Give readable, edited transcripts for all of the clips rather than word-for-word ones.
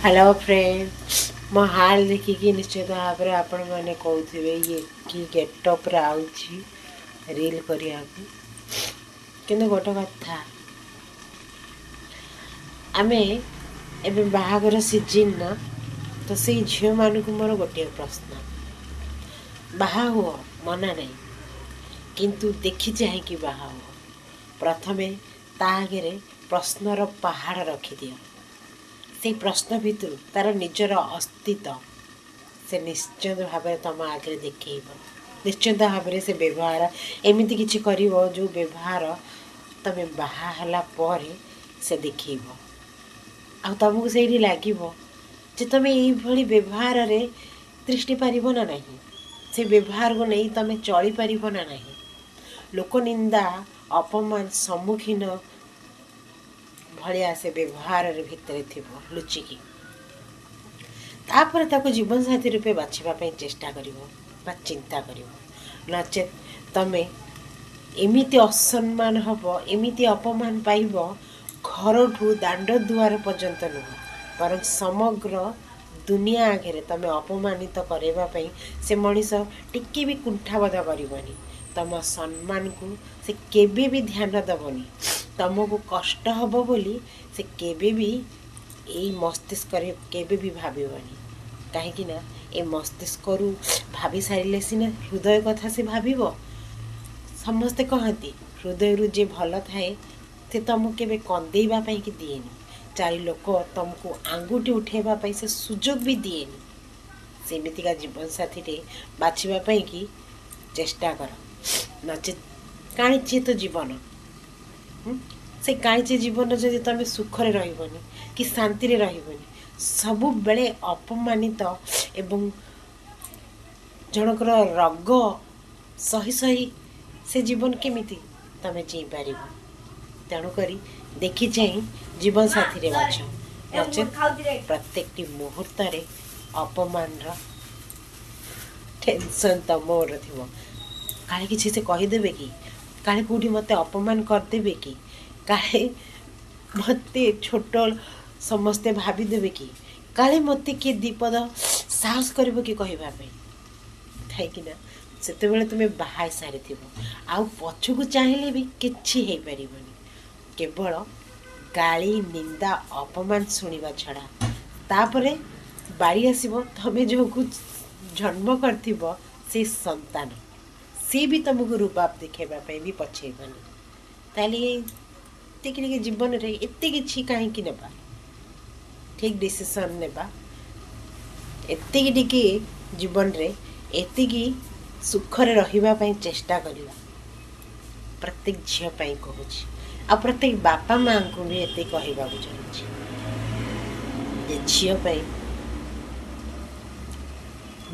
Hello friend, ମୋ ହାଲ ଦେଖିକି ନିଶ୍ଚିତ ଭାବରେ ଆପଣମାନେ କହୁଥିବେ ଇଏ କି ଗେଟଅପ୍ରେ ଆଉଛି ରିଲ୍ କରିବାକୁ। କିନ୍ତୁ ଗୋଟେ କଥା, ଆମେ ଏବେ ବାହାଘର ସିଜିନ୍ ନା, ତ ସେଇ ଝିଅମାନଙ୍କୁ ମୋର ଗୋଟିଏ ପ୍ରଶ୍ନ, ବାହା ହୁଅ ମନା ନାହିଁ, କିନ୍ତୁ ଦେଖି ଚାହିଁକି ବାହା ହୁଅ। ପ୍ରଥମେ ତା ଆଗରେ ପ୍ରଶ୍ନର ପାହାଡ଼ ରଖିଦିଅ। ସେଇ ପ୍ରଶ୍ନ ଭିତରୁ ତାର ନିଜର ଅସ୍ତିତ୍ୱ ସେ ନିଶ୍ଚିତ ଭାବରେ ତୁମ ଆଗରେ ଦେଖେଇବ। ନିଶ୍ଚିତ ଭାବରେ ସେ ବ୍ୟବହାର ଏମିତି କିଛି କରିବ ଯେଉଁ ବ୍ୟବହାର ତୁମେ ବାହା ହେଲା ପରେ ସେ ଦେଖେଇବ, ଆଉ ତୁମକୁ ସେଇଠି ଲାଗିବ ଯେ ତୁମେ ଏଇଭଳି ବ୍ୟବହାରରେ ତିଷ୍ଠି ପାରିବ ନା ନାହିଁ, ସେ ବ୍ୟବହାରକୁ ନେଇ ତୁମେ ଚଳିପାରିବ ନା ନାହିଁ। ଲୋକନିନ୍ଦା ଅପମାନ ସମ୍ମୁଖୀନ ଭଳିଆ ସେ ବ୍ୟବହାରରେ ଭିତରେ ଥିବ ଲୁଚିକି। ତାପରେ ତାକୁ ଜୀବନସାଥୀ ରୂପେ ବାଛିବା ପାଇଁ ଚେଷ୍ଟା କରିବ ବା ଚିନ୍ତା କରିବ। ନଚେତ୍ ତମେ ଏମିତି ଅସମ୍ମାନ ହେବ, ଏମିତି ଅପମାନ ପାଇବ, ଘରଠୁ ଦାଣ୍ଡ ଦୁଆର ପର୍ଯ୍ୟନ୍ତ ନୁହଁ ବରଂ ସମଗ୍ର ଦୁନିଆ ଆଗରେ ତମେ ଅପମାନିତ କରାଇବା ପାଇଁ ସେ ମଣିଷ ଟିକେ ବି କୁଣ୍ଠାବୋଧ କରିବନି। ତମ ସମ୍ମାନକୁ ସେ କେବେ ବି ଧ୍ୟାନ ଦେବନି। ତମକୁ କଷ୍ଟ ହେବ ବୋଲି ସେ କେବେ ବି ଏଇ ମସ୍ତିଷ୍କରେ କେବେ ବି ଭାବିବନି। କାହିଁକି ନା ଏ ମସ୍ତିଷ୍କରୁ ଭାବି ସାରିଲେ ସିନା ହୃଦୟ କଥା ସେ ଭାବିବ। ସମସ୍ତେ କହନ୍ତି ହୃଦୟରୁ ଯିଏ ଭଲ ଥାଏ ସେ ତମକୁ କେବେ କନ୍ଦେଇବା ପାଇଁକି ଦିଏନି, ଚାରି ଲୋକ ତମକୁ ଆଙ୍ଗୁଠି ଉଠେଇବା ପାଇଁ ସେ ସୁଯୋଗ ବି ଦିଏନି। ସେମିତିକା ଜୀବନସାଥୀଟେ ବାଛିବା ପାଇଁକି ଚେଷ୍ଟା କର, ନଚେତ୍ କାଣିଚି ତ ଜୀବନ। ସେ କାଣିଚି ଜୀବନ ଯଦି ତମେ ସୁଖରେ ରହିବନି କି ଶାନ୍ତିରେ ରହିବନି, ସବୁବେଳେ ଅପମାନିତ ଏବଂ ଜଣଙ୍କର ରୋଗ ସହି ସହି ସେ ଜୀବନ କେମିତି ତମେ ଜିଇଁପାରିବ? ତେଣୁକରି ଦେଖି ଚାହିଁ ଜୀବନସାଥୀରେ ବାଛ, ନଚେତ୍ ପ୍ରତ୍ୟେକଟି ମୁହୂର୍ତ୍ତରେ ଅପମାନର ଟେନସନ୍ ତମର ଥିବ। କାଳେ କିଛି ସେ କହିଦେବେ କି, କାଳେ କେଉଁଠି ମୋତେ ଅପମାନ କରିଦେବେ କି, କାଳେ ମୋତେ ଛୋଟ ସମସ୍ତେ ଭାବିଦେବେ କି, କାଳେ ମୋତେ କିଏ ବିପଦ ସାହସ କରିବ କି କହିବା ପାଇଁ। କାହିଁକିନା ସେତେବେଳେ ତୁମେ ବାହା ସାରିଥିବ, ଆଉ ପଛକୁ ଚାହିଁଲେ ବି କିଛି ହେଇପାରିବନି, କେବଳ ଗାଳି ନିନ୍ଦା ଅପମାନ ଶୁଣିବା ଛଡ଼ା। ତାପରେ ବାଡ଼ି ଆସିବ ତମେ ଯେଉଁକୁ ଜନ୍ମ କରିଥିବ ସେ ସନ୍ତାନ, ସିଏ ବି ତୁମକୁ ରୁବାବ ଦେଖାଇବା ପାଇଁ ବି ପଛେଇବନି। ତାହେଲେ ଏତିକି ଟିକେ ଜୀବନରେ ଏତେ କିଛି କାହିଁକି ନେବା? ଠିକ୍ ଡିସିସନ୍ ନେବା, ଏତିକି ଟିକେ ଜୀବନରେ ଏତିକି ସୁଖରେ ରହିବା ପାଇଁ ଚେଷ୍ଟା କରିବା। ପ୍ରତ୍ୟେକ ଝିଅ ପାଇଁ କହୁଛି, ଆଉ ପ୍ରତ୍ୟେକ ବାପା ମାଆଙ୍କୁ ବି ଏତିକି କହିବାକୁ ଚାହୁଁଛି ଯେ ଝିଅ ପାଇଁ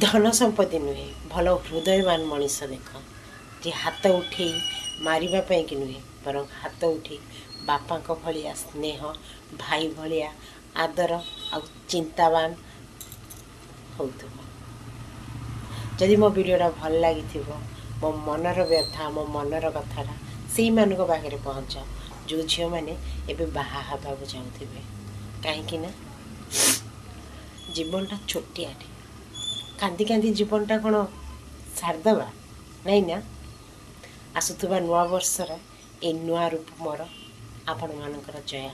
ଧନ ସମ୍ପତ୍ତି ନୁହେଁ, ଭଲ ହୃଦୟବାନ ମଣିଷ ଦେଖ, ଯେ ହାତ ଉଠେଇ ମାରିବା ପାଇଁକି ନୁହେଁ, ବରଂ ହାତ ଉଠେଇ ବାପାଙ୍କ ଭଳିଆ ସ୍ନେହ, ଭାଇ ଭଳିଆ ଆଦର ଆଉ ଚିନ୍ତାବାନ ହେଉଥିବ। ଯଦି ମୋ ଭିଡ଼ିଓଟା ଭଲ ଲାଗିଥିବ, ମୋ ମନର ବ୍ୟଥା, ମୋ ମନର କଥାଟା ସେଇମାନଙ୍କ ପାଖରେ ପହଞ୍ଚାଅ ଯେଉଁ ଝିଅମାନେ ଏବେ ବାହା ହେବାକୁ ଚାହୁଁଥିବେ। କାହିଁକି ନା ଜୀବନଟା ଛୋଟିଆଟେ, କାନ୍ଦି କାନ୍ଦି ଜୀବନଟା କ'ଣ ସାରିଦେବା ନାଇଁ ନା? ଆସୁଥିବା ନୂଆ ବର୍ଷର ଏଇ ନୂଆ ରୂପ ମୋର ଆପଣମାନଙ୍କର ଜୟା।